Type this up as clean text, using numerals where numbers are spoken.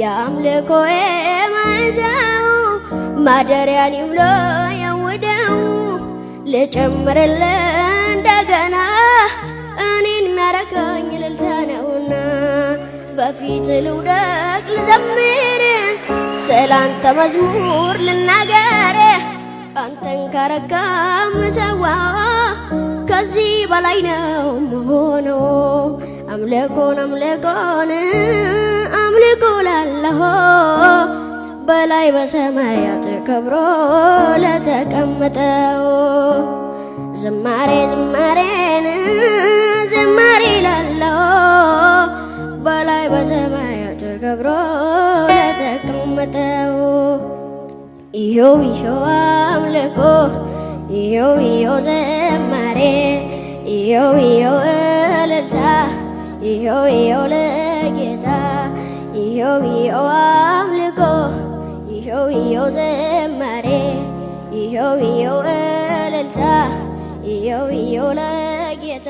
የአምልኮዬ መዓዛው ማደሪያን ይምሎ የውደው ልጨምርልህ እንደገና እኔን ሚያረካኝ እልልታ ነውና በፊት ልውደቅ ልዘምር ስላንተ መዝሙር ልናገር አንተን ካረካ ምሰዋ ከዚህ በላይ ነው መሆኑ። አምልኮን አምልኮን አምልኮ ላለሆ በላይ በሰማያት ከብሮ ለተቀመጠው ዝማሬ ዝማሬን ዝማሬ ላለው በላይ በሰማያት ከብሮ ለተቀመጠው ይኸው ይኸው አምልኮ ይኸው ይኸው ዝማሬ ይኸው ይኸው እልልታ ይኸው ይኸው ለጌታ ይኸው ይኸው አምልኮ ይኸው ይኸው ዝማሬ ይኸው ይኸው እልልታ ይኸው ይኸው ለጌታ።